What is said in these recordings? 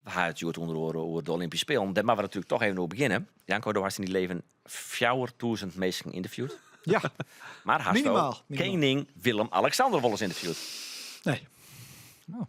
We ha it hjoed ûnder oare oer de Olympyske Spelen. Dêr moatte we natuerlik toch even oer begjinne. Janko, do hast yn dyn leven 4000 minsken ynterviewd. Ja. Mar hast Minimaal, minimaal. kening Willem-Alexander wolris ynterviewd? Nee.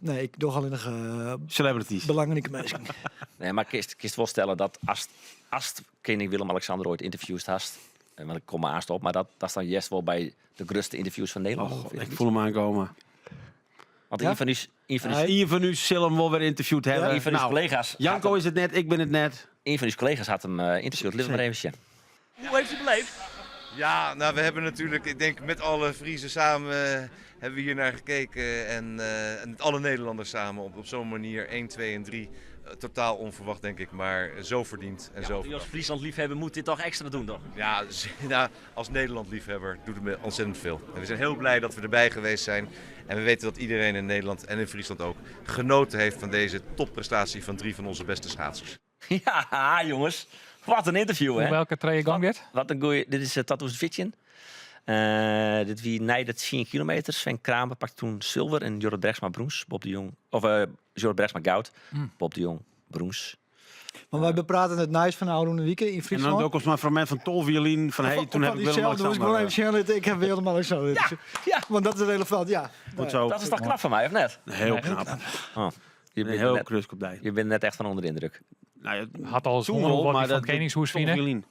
Nee, ik doch allinnich Celebrities. belangrike minsken. Nee, mar kinst, kinst wol stelle dat ast, ast kening Willem-Alexander oait ynterviewd hast, en want ik kom aanst op, mar dat, dat dan hearst wol by de grutste ynterviews fan Nederlân. Oh, ik foel him oankommen. Want Ja? ien fan ús, ien fan ús, Ien fan ús sil him wol wer ynterviewd hawwe. ien fan ús Nou, kollega's, Janko is it net, ik bin it net. ien fan ús kollega's hat him ynterviewd. Lit it mar even sjen. Hoe heeft u beleefd? Ja, nou we hebben natuurlijk, ik denk met alle Friezen samen hebben we hier naar gekeken. En met alle Nederlanders samen op zo'n manier 1, 2 en 3. Totaal onverwacht denk ik, maar zo verdiend en zo U als Friesland liefhebber moet dit toch extra doen, toch? Ja, nou, als Nederland liefhebber doet het me ontzettend veel. En we zijn heel blij dat we erbij geweest zijn. En we weten dat iedereen in Nederland en in Friesland ook genoten heeft van deze topprestatie van drie van onze beste schaatsers. Ja, jongens. Wat in interview, hè? Welke trije gong dit? Wat in goeie. Dit is 2014. Dit wie nei de 10 kilometer. Sven Kramer pakte toen zilver en Jorrit Bergsma brûns. Bob de Jong, of Jorrit Bergsma goud. Bob de Jong brûns. Maar wy bepraten it nijs fan de ôfrûne wike yn En dan Fryslân. ook als maar fragment van tolviolin van hey, toen heb ik Dyselde moest ik wol Willem-Alexander. even sjen litte. Ik ha Willem-Alexander. Ja, ja. Want dat is relevant, ja. Goed zo. Dat is toch knap van mij, of net? Heel knap. Oh, je, bent Heel net, krus op dij. je bent net echt van onder de indruk. Nou, ja, Had al eens toen horen wel, wat maar die van dat- Koningshoes vinden. Tolviolin.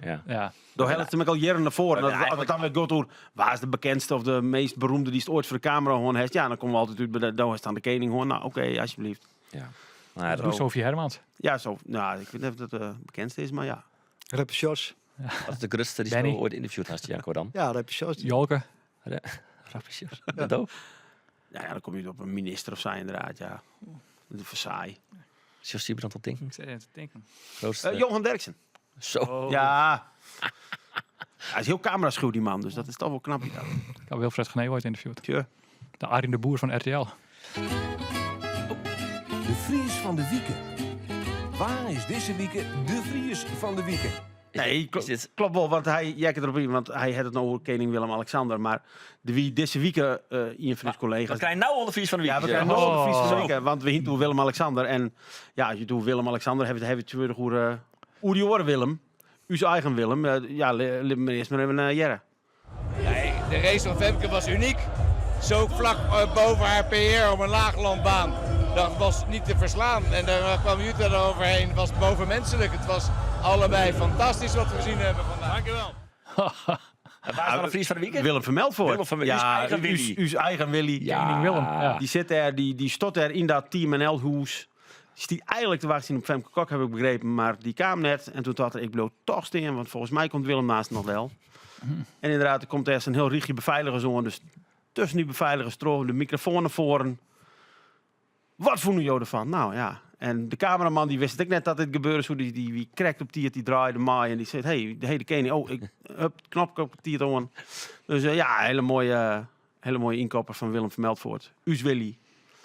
Ja. Ja. Door helpt hem ook al jaren naar voren. Maar Dat, als het dan weer gaat over waar is de bekendste of de meest beroemde die het ooit voor de camera hoorn heeft. Ja, dan komen we altijd uit bij de, daar staan de koning hoorn. Nou, oké, alsjeblieft. Ja. Nou, Doe Sophie Hermans. Ja, zo. Nou, ik weet niet of dat de bekendste is, maar ja. Rapper Sjors. Dat is de grootste die Benny. ze ooit interviewd had, Janko dan. Ja, Rapper Sjors. Jolke. Rapper Sjors. Dat ook. Ja, ja, dan kom je op een minister of zo inderdaad, ja. Dat is saai. Sjors Siebrand op denken. Ik zit even te denken. Grootste. Johan Derksen. Zo. Oh. Ja. Hij is heel cameraschuw, die man, dus dat is toch wel knap. Ja. Ik heb Wilfred Genee ooit interviewd. Tja. De Arjen de Boer van RTL. De Fries van de Wieken. Waar is deze week de Fries van de Wieken? Nee, Is dit- klopt wel, want hij, jij kijkt erop in, want hij had het nou over koning Willem-Alexander, maar de wie deze week een van zijn We collega's. krijgen nou al de Fries van de week. Ja, we zeg. krijgen nog de Fries van de Oh. week, hè, want we hinten over Willem-Alexander. En ja, als je doet Willem-Alexander, hebben we het terug over hoe die horen Willem, uw eigen Willem. Ja, li, maar eerst maar even naar Jerre. Nee, de race van Femke was uniek. Zo vlak boven haar PR op een laaglandbaan. Dat was niet te verslaan. En daar kwam Jutta eroverheen. Het was bovenmenselijk. Het was allebei fantastisch wat we gezien hebben vandaag. Dankjewel. En waar is dan de Fries van de week? Willem Vermeldvoort. Willem van- ja, uw eigen Willy. Uw eigen Willy. Ja. Koning Willem. Ja. Die zit daar, die stot daar in dat Team NL-hoes. Die eigenlijk te wachten op Femke Kok, heb ik begrepen. Maar die kwam net en toen dacht ik, ik blijf toch staan, want volgens mij komt Willem naast nog wel. En inderdaad, er komt eerst een heel riegje beveiligers aan. Dus tussen die beveiligers trokken de microfoon naar voren. Wat vonden jullie ervan? Nou ja. En de cameraman die wist het ook net dat dit gebeurde. Zo die, die, die krekt op die, die draaide mij en die zei, hey, de hele koning. Oh, ik hup, knop op die aan. Dus ja, hele mooie inkopper van Willem Vermeldvoort. Uus Willy.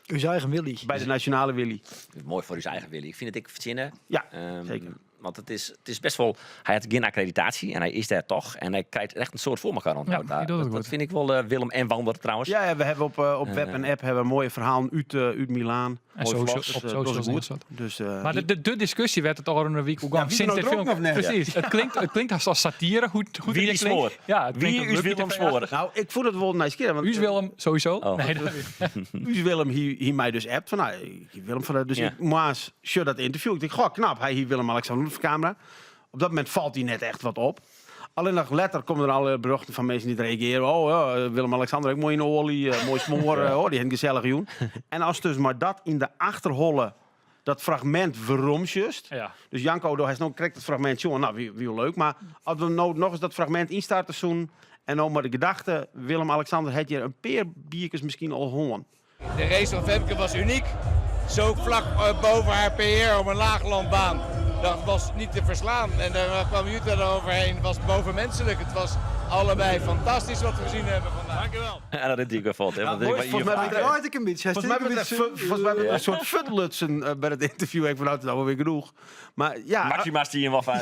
Uw eigen Willy. Bij de nationale Willy. Mooi voor uw eigen Willy. Ik vind het ik verzinnen. Ja, zeker. Want het is best wel... Hij had geen accreditatie en hij is daar toch. En hij krijgt echt een soort voor elkaar. Ja, die doet het Dat goed. vind ik wel Willem en Wander trouwens. Ja, ja, we hebben op web en app hebben we mooie verhalen uit Milaan. En Mooi social, vlogs. op Dus, dat socials is en goed. dat soort. Dus, Maar de discussie werd het al een week ook Ja, al wie sinds er dit nou dronk filmpje. of net? Precies. Het klinkt als satire. Hoe Wie het die klinkt. smoor? Ja, het klinkt Wie ook is Lucky Willem TV. Smoor? Nou, ik voel het wel nice keer. Want U is Willem, sowieso. Oh. Nee, dat Uus Willem hier mij dus appt van, nou, ik Willem van de, dus Ja. ik maas shit dat interview. Ik denk, goh, knap, hij hier Willem-Alexander op de camera. Op dat moment valt hij net echt wat op. Alleen nog later komen er alle berichten van mensen die reageren. Oh, ja, Willem-Alexander, ook mooi in de olie, mooi smoor. Oh, die heeft een gezellige joen. En als dus maar dat in de achterholle, dat fragment verromsjust. Ja. Dus Janko, hij is nog krijgt het fragment, jongen, nou, wie leuk. Maar als we nou nog eens dat fragment instarten zoen en dan maar de gedachte, Willem-Alexander had hier een paar biertjes misschien al hoorn. De race van Femke was uniek. Zo vlak boven haar PR op een laaglandbaan. Dat was niet te verslaan. En daar kwam Jutta eroverheen. Het was bovenmenselijk. Het was Allebei fantastisch wat we gezien hebben vandaag. Dankjewel. En dat rint hy ek wer fuort. hè, want Ja, dit mooi, is volgens maar mij ien Hij draait ik een beetje. Hij Volgens mij steekt werd een er, beetje. volgens mij werd er een soort futlutsen bij het interview. Ik van nou, het is nou wel weer genoeg. Maar ja, Maxima die hem wel van.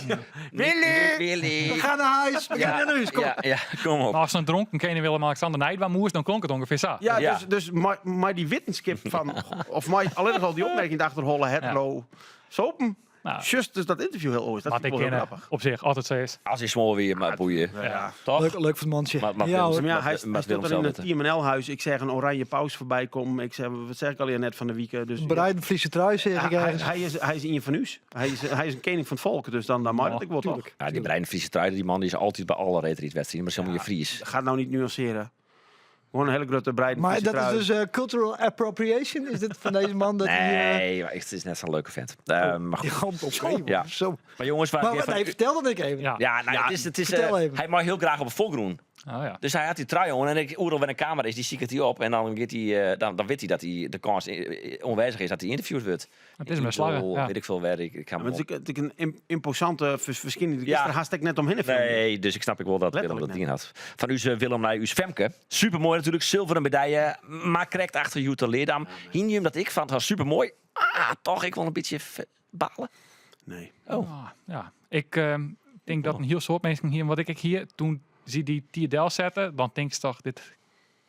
Willy! Willy! We gaan naar huis. We gaan naar huis. Kom. Ja, ja, kom op. Maar als een dronken ken Willem-Alexander Nijdwa moest, dan klonk het ongeveer zo. ja, Ja. Dus, dus maar, maar die wetenschap van... Of maar alleen nog al die opmerking achterhollen, het Ja. lo, sopen. Nou. Just dus dat interview heel ooit. Dat Maar vind ik ik wel heel ken grappig. op zich altijd zo is. Als hij smol weer, maar boeien. Ja. Toch? Leuk, leuk voor het mansje. Maar- maar ja, Willem- hoor. Maar ja, Maar- hij, maar hij stond Willem er zelf in het het, TMNL-huis. Ik zeg een oranje paus voorbij komen. Ik zeg, wat zeg ik al net van de week. Dus, Bereid een Friese trui, zeg ik hij, ergens. hij, is, hij is in van Uus. Hij is een koning van het volk. Dus dan, dan mag Oh, dat ik wel toch. Tuurlijk. Ja, die Brein Friese trui, die man die is altijd bij alle reetrietwedstrijden, maar is helemaal je Fries. Ga het nou niet nuanceren. Gewoon een hele grote breid. Maar dat is dus cultural appropriation? Is dit van deze man? Dat hij, Nee, maar echt, het is net zo'n leuke vent. Maar goed. die komt op oké, Ja. Zo. Maar jongens, waar Maar ik even- nee, vertel dat ik even. Ja. Ja, nou, het is, vertel even. hij mag heel graag op een volgroen. Oh, ja. Dus hij had die trui om en ik oerl waar een camera is, die zie ik het hier op. En dan, gaat hij, dan weet hij dat hij de kans onwijzig is dat hij interviewd wordt. Het is mijn slagen. Ik Ja. Weet ik veel waar. Ik ga Maar hem het is ook- het is een imposante verschijning. Ik Ja. ja. er haast ik net omheen. Nee, dus ik snap ik wel dat Willem Letterlijk dat ding had. Van uw Willem naar uw Femke. Supermooi natuurlijk, zilveren medaille. Maar correct achter Jutta Leerdam. Hinium dat ik vond was supermooi. Ah, toch, ik wil een beetje balen. Nee. Oh. Ah, ja. Ik denk dat een heel soort mensen hier, wat ik hier toen zie die Tierdel zetten, dan denk je toch, dit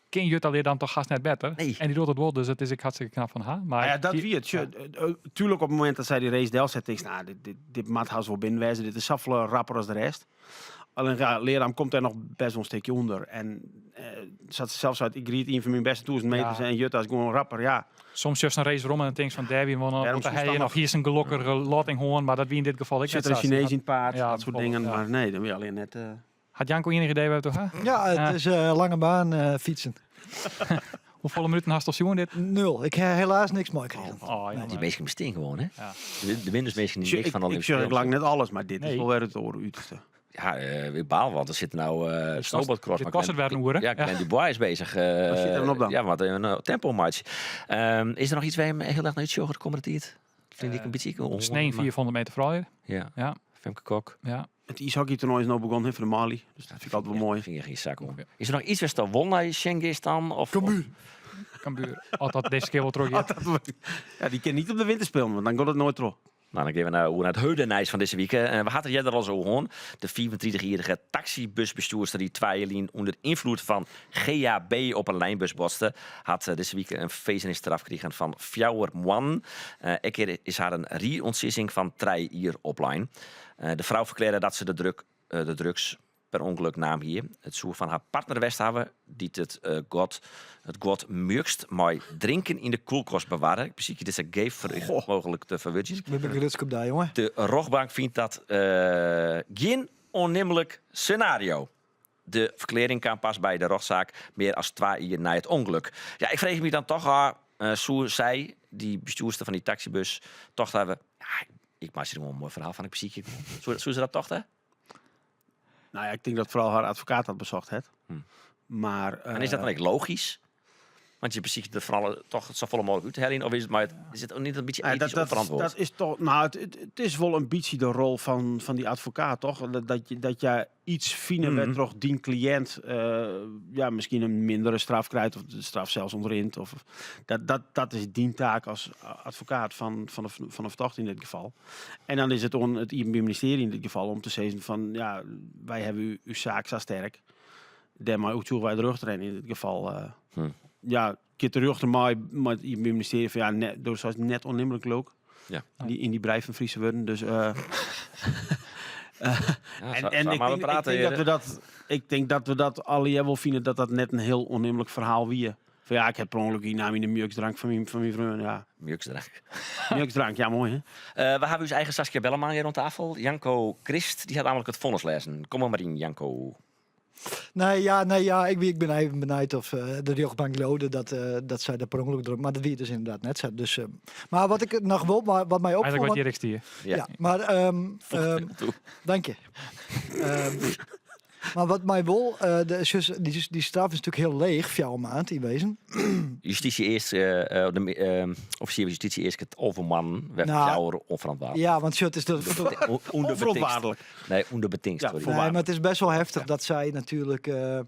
ken Jutta leer dan toch gast net beter. Nee. En die doet het wel, dus het is ik hartstikke knap van haar. Maar Nou ja, dat die- wie het. Tje, Tuurlijk op het moment dat zij die race del zet, denk ik, nou, dit maat haast wel binnenwijzen. Dit is zoveel rapper als de rest. Alleen ja, Leerdam komt daar nog best wel een stukje onder. En zat ze zelfs uit, ik riet een van mijn beste 1000 meters Ja. en Jutta is gewoon een rapper. Ja, Soms juist een race rond en dan denk je van Derby, want Daarom dan soms hij dan nog nog- hier is een gelokkere lotting hoorn, maar dat wie in dit geval ik zit net er een zo. Chinees in het paard, Ja, dat soort dingen. bijvoorbeeld, ja. Maar nee, dan wil je alleen net... Had Janko enig idee waar het over gaat? Ja, het Ja. is lange baan fietsen. Hoeveel minuten had je al dit? Nul. Ik heb helaas niks mooi gekregen. Oh, ja, Die meesten bestaan gewoon, hè? Ja. De winders meesten Ik, niks van de ik, ik Olympische zeg ik Spelen. lang net alles, maar dit is Nee. wel weer het oren uiterste. Ja, ik baal, want er zit nou snowboardcross. dit maar kost het Glenn- weer een uur, hè? Ja, Glenn Ja. Dubois is bezig. Waar zit er op dan? Ja, wat een tempo match. Is er nog iets waar je hem heel erg naar uitzocht de komende tijd? Vind ik een beetje... Snee 400 meter vrij. Ja. Ja. Femke Kok. Ja. Het ijshockeytoernooi is nou begonnen hè, voor de Mali. Dus dat vind ik altijd wel mooi. Vind je geen zak om. Ja. Is er nog iets waar ze won naar Schengen dan? Of, Cambuur. Cambuur. Altijd deze keer wel terug. Ja. Ja, die kan niet op de winter spelen, want dan gaat het nooit terug. Nou, dan gaan we naar het Heudenijs van deze week. We hadden jij er al zo hoorn. De 34-jarige taxibusbestuurster die twee jaar onder invloed van GHB op een lijnbus botste, had deze week een feeststraf gekregen van Fjouwer Moan. Een keer is haar een rierontsissing van 3 jaar opline. De vrouw verklaarde dat ze de drugs per ongeluk nam hier. Het zoer van haar partner Westhaven, die het het god mukst, maar drinken in de koelkast bewaren. Ik precies, dit is een gave voor mogelijk te verwurgen. We hebben een rutsk op daar, jongen. De Rogbank vindt dat geen onnimmelijk scenario. De verklaring kwam pas bij de rechtszaak meer als 2 jaar na het ongeluk. Ja, ik vrees me dan toch aan, zo zij, die bestuurster van die taxibus, toch hebben. Ja, ik maak er gewoon een mooi verhaal van, ik precies. Zo ze dat toch, hè? Nou ja, ik denk dat vooral haar advocaat dat bezocht heeft. Maar, En is dat dan ook logisch? Want je precies de vooral toch het zo volle mogelijk uit te halen, of is het maar het, is het ook niet een beetje Ja, ethisch onverantwoord? dat is toch, nou, het is wel een beetje de rol van die advocaat, toch? Dat jij iets finer werd door die cliënt, ja, misschien een mindere straf krijgt of de straf zelfs onderint. Of, dat is die taak als advocaat van de verdachte in dit geval. En dan is het on het INB ministerie in dit geval om te zeggen van, ja, wij hebben uw zaak zo sterk. Daarmee ook toe wij de rug in dit geval. Ja, keer terug naar mij, maar het INB ministerie van, ja, net, door zoals net onnemelijk leuk. In die brei van Friese worden. Dus, Ja, en zou ik maar denk, ik praten, denk dat heren. we dat, ik denk dat we dat alle wel vinden dat dat net een heel onnemelijk verhaal wie. Van ja, ik heb per ongeluk hier naam in de mjuksdrank van mijn vriend. Ja. Mjuksdrank. Mjuksdrank, ja, mooi hè. We hebben onze eigen Saskia Belleman hier rond tafel. Janko Christ, die had namelijk het vonnis lezen. Kom maar in, Janko. Nee, ja, nee, ja, ik ben even benieuwd of de rechtbank lode dat zij de per ongeluk druk. Maar dat wie dus inderdaad net zo. Dus, maar wat ik nog wel, maar wat mij opviel, Eigenlijk wat want Jerk stier. Ja. Ja, maar, Voegt heel toe. dank je. Maar wat my wol, eh, de, sus, die, die straf is natuerlik hiel leech, 4 maand yn wezen. Justysje earst, eh, eh, de eh, offisier fan justysje easke 11 moannen, wêrfan Nou, fjouwer onverantwoordelijk. Ja, want sjoch, it is de, Ûnder betingst. Onvoorwaardelijk. Nee, ûnder betingst. Ja, sorry. Nee, maar it is best wol heftich dat sy natuerlik. eh,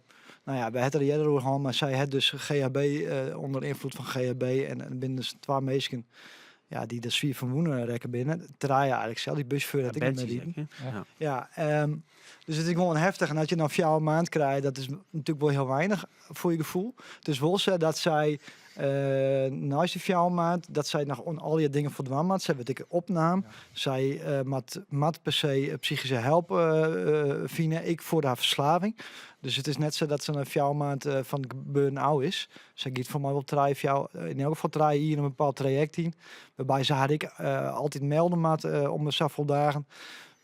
nou ja, we ha it der earder oer hân, mar sy hat dus GHB eh, ûnder ynfloed fan GHB en, en binne dus twa minsken ja, dy't der swier ferwûne rekke binne. Trije eigentlik sels, dy buschauffeur hat ek net mear riden. Ja. Ja, ehm, dus it is gewoan heftich. En as je dan 4 maand krije, dat is natuerlik wol hiel weinich foar je gefoel. It is wol sa dat sy eh neist dy 4 maand, dat sy noch oan al dy dingen foldwaan moat. Sy wurdt ek opnaam. Sy eh, moat, moat per se eh, psychyske help eh, eh, fine, ek foar har ferslaving. Dus it is net sa dat se nei 4 maand eh, fan it gebeuren ôf is. Sy giet foar my wol trije, fjouwer, eh, yn elk gefal 3 jier in bepaald trajekt yn. Wêrby se har ek eh, altyd melde moat eh, om de safolle dagen.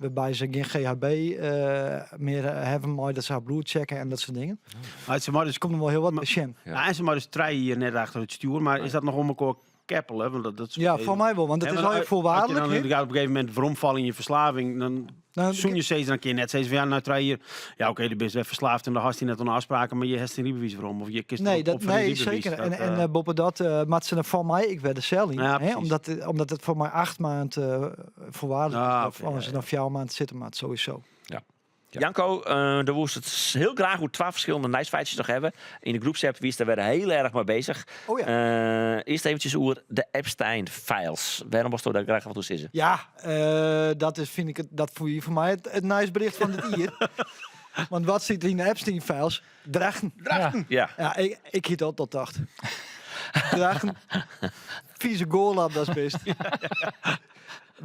Wêrby se gjin GHB eh, mear hawwe mei, dat se har bloed checke en dat soart dingen. Maar ze maar Dus dus, komt der wol hiel wat by sjen. Ja. ja. en se mei dus 3 jier net achter it stjoer, mar is dat noch oan elkoar keppele? Want dat, dat is Ja, foar my wol, want it Hè, is want al As je dan voorwaardelijk. hè? inderdaad op een gegeven moment weromfalle yn je ferslaving, dan Nou, soene je sizze, dan kin je net sizze van ja, nei 3 jier, ja oké, do bist wer ferslave en dan hast dy net oan de ôfspraken, mar je hast dyn rydbewiis werom. Of je kinst Nee, op- dat, op fan je nee rydbewiis. zeker. Dat, en en eh, eh, boppedat eh moat se der foar my ek wer de sel yn. Ja, hè? precies. Omdat, eh, omdat it foar my 8 maand eh voorwaardelijk Ah, is. Of oké, as ja, se ja. dan 4 maand sitte moat, sowieso. Janko, eh daar woest it hiel graach oer twa ferskillende nijsfeitsjes noch hawwe. Yn de groepsapp wiest dêr wer hiel erch mei beuzich. Oh ja. Eh, earst eventsjes oer de Epstein-files. Wêrom wolsto dêr graach wat oer sizze? Ja, eh, dat is, fyn ik, it, dat foar foar my it, it nijsberjocht fan dit jier. Want wat sit der yn de Epstein-files? Drachten. Drachten. Ja. Ja, ik, ik hie dat al tocht. Drachten. Vieze goalab, dat is best.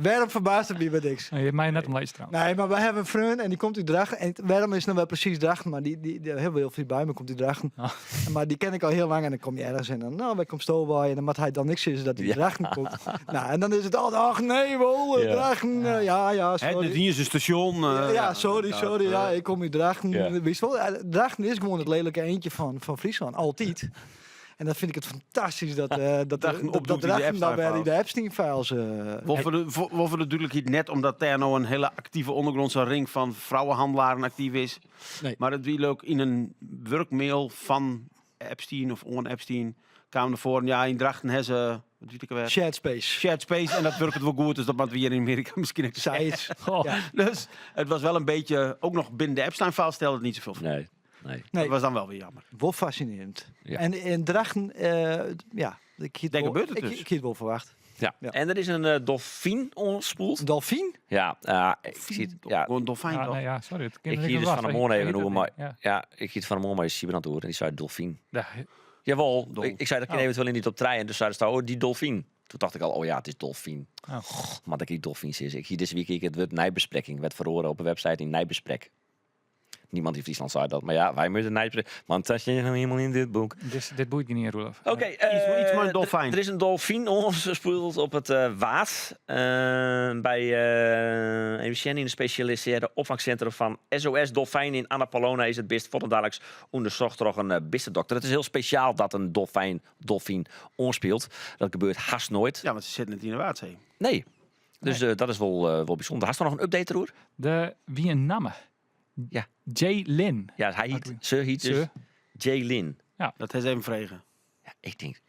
Wêrom ferbaast it my wer niks? Nee, je hebt mij net om lees trouwens. Nee, maar wij hebben een vriend en die komt uit Drachten. En waarom is het nou wel precies Drachten? Maar die, die, die heel veel vriend bij me komt uit Drachten. Oh. Maar die ken ik al heel lang en dan kom je ergens en dan, nou, wij komt Stolwij. En dan moet hij dan niks is dat hij Ja. Drachten komt. Nou, en dan is het altijd, ach nee, wel, Ja. Drachten. eh, Ja, ja, hè, sorry. het hier is een station. eh, ja, sorry, dat, sorry. eh, Ja, ik kom uit Drachten. Ja. Weet je wel, eh, Drachten is gewoon het lelijke eentje van, van Friesland. Altijd. En dan vind ik het fantastisch dat, eh dat, Drachten dat, dat opdoet in de Drachten dan weer in Epstein-files. de Epstein-files... eh, Wel voor de, voor, wel voor de duidelijkheid, net omdat daar nou een hele actieve ondergrondse ring van vrouwenhandelaren actief is. Nee. Maar het wie ook in een werkmail van Epstein of on Epstein kwamen ervoor. Ja, in Drachten hebben ze, wat weet ik alweer? shared space. Shared space en dat werkt het wel goed, dus dat moeten we hier in Amerika misschien ook Zij het. Goh. Ja. Dus het was wel een beetje, ook nog binnen de Epstein-file stelde het niet zoveel voor. Nee. Nee. Nee. Dat was dan wel weer jammer. Wel fascinerend. Ja. En in Drachten, eh, ja, ik hiet Daar wel, gebeurt het ik, dus. ik hiet wel verwacht. Ja. Ja. En er is een eh, dolfijn ontspoeld. Een dolfijn? Ja, eh, ik zie het, ja, Gewoon een dolfijn Ja, toch? nee, ja, sorry. Het ik hier dus van de morgen even hoe maar Ja. ja, ik hiet van de morgen maar Siebrand hoor en die zei dolfijn. Ja, Jawel, Dol. ik, ik zei dat kan Oh. eventueel in die top 3 en dus zeiden ze oh die dolfijn. Toen dacht ik al, oh ja, het is dolfijn. Oh. Maar dat ik dolfijn is. Ik hier deze week ik het woord nijbespreking werd verhoren op een website in nijbesprek. Niemand in Friesland zei dat, maar ja, wij moeten nijbesprek. Want dat zit nou helemaal in dit boek. Dus dit boeit je niet, Roelof. Oké, Iets- iets eh, met een dolfijn. Er is een dolfijn ongespoeld op het eh, Waad. Eh, bij eh even zien, in het specialiseerde opvangcentrum van SOS Dolfijn in Annapolona is het beest dadelijks onderzocht door een uh, bistendokter. Het is heel speciaal dat een dolfijn, dolfijn onspeelt. Dat gebeurt haast nooit. Ja, want ze zitten net in de Waadzee. Nee. Dus eh, dat is wel, eh, wel bijzonder. Hast er nog een update roer? De wie een namme. Ja. Jay Lin. Ja, hij heet, ze heet dus Ze. Jay Lin. Dat heeft even vregen. Ja, ik denk,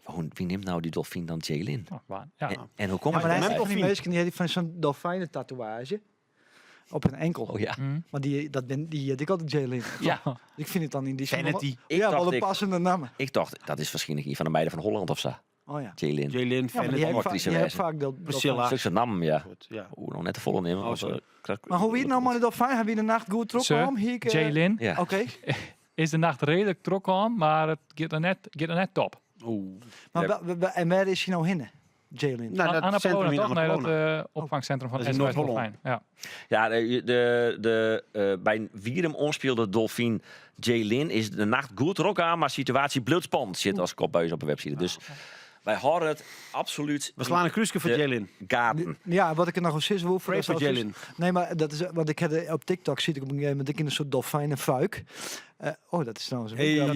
hoe, wie neemt nou die dolfijn dan Jay Lin? Oh, waar. Ja. En, en hoe komt Ja, maar het? hij Mijn heeft van die dolfijn. mensen die heeft van zo'n dolfijnen tatoeage op een enkel. Oh ja. Maar die, dat ben, die had ik altijd Jay Lin. Ja. Ik vind het dan in die zin wel- Vanity. Ik ja, dacht wel een ik- passende naam. Ik dacht, dat is waarschijnlijk een van de meiden van Holland of zo. Oh ja. Jay Lin. Jay Lin, Ja, maar Vanity. die heeft, va- actrice die heeft wezen. vaak dat Priscilla. Zulke naam, ja. Goed, ja. Oeh, nog net de volle nemen. Oh, want, sorry. eh, krijg- Maar hoe wie het nou maar de dolfijn? Hebben we de nacht goed Ze, terugkwam? Hier, ik, eh, Jay Lin Ja. Oké. is de nacht redelijk trok aan, maar het gaat er net, gaat er net top. Oeh. Maar Ja. wa- wa- wa- en waar is hij nou heen? Jay Lin. Nou, dat Annapolona centrum in toch? Nee, dat Annapolona. eh, opvangcentrum van Dat is in SOS Noord-Holland. Dolfijn. Ja. Ja, de, de, de, eh, bij Wierum onspeelde dolfijn Jay Lin is de nacht goed rok aan, maar situatie bloedspannend zit als kopbuis op een website. Dus wij houden het absoluut We slaan een kruisje voor De- Jay Lin. gaten. Ja, wat ik er nog eens is, wil Pray dat for zou Jay Lin. Nee, maar dat is want ik had eh, op TikTok zie ik op een gegeven moment ik in een soort dolfijnenfuik. Eh oh, dat is trouwens een Hey. dat,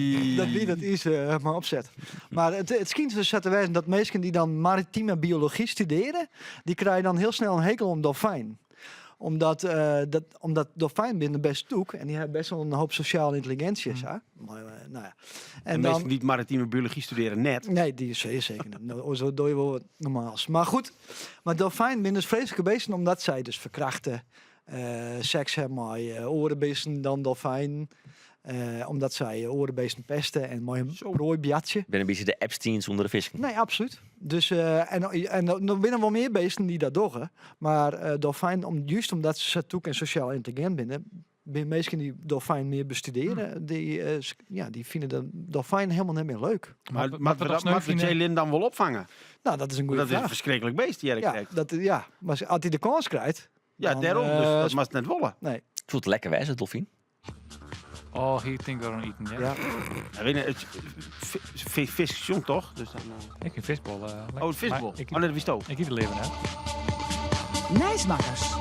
dat wie dat is, eh, maar opzet. Maar het, het schijnt dus zo te wijzen dat mensen die dan maritieme biologie studeren, die krijgen dan heel snel een hekel om dolfijn. Omdat, eh, dat, omdat dolfijnen binne best tûk en dy hawwe best wol in hoop sosjale yntelliginsje. Sa. Mar, eh, nou ja. En En minsken dan, dy't maritieme biology studearje net. nee, dy zeer zeker net. Nou, Zo doe je wol wat normaals. Maar goed, mar dolfijnen binne dus freeslike beesten omdat sy dus ferkrachte, eh, seks hawwe mei eh, oare bisten dan dolfijnen. Eh, omdat sy oare beesten peste en mei in proai boartsje. Binne in bytsje de Epsteins ûnder de fisken. Nee, absolút. Dus, eh, en, en der binne wol mear beesten dy't dat dogge. Mar eh, dolfijnen, om, juist omdat se sa tûk en sosjaal yntelligint binne, binne minsken dy't dolfijnen mear bestudearje, dy, eh, ja, dy fine de dolfijnen hielendal net mear leuk. Mar Wat- moatte wat we we dat toch sneu moatte we fine- Jaylin dan wol opfange? Nou, dat is in goede Dat is in fraach. ferskriklik beest, die Ja, krijgt. dat, ja, mar as hy de kâns krijt. Ja, dan, dêrom. eh, Dus dat moatst net wolle. nee. It soe lekker wêze, dolfyn. Oh, hier tink ik oan iten, ja. Ja. Ja, weet je, it, fi- fisk sjongt toch? Dus dan, eh, Ik vind visbol. eh, lekker. oh, het visbol. Maar Ik, Oh, nee, dat wist ook. ik eet het leven, hè. Nijsmakkers.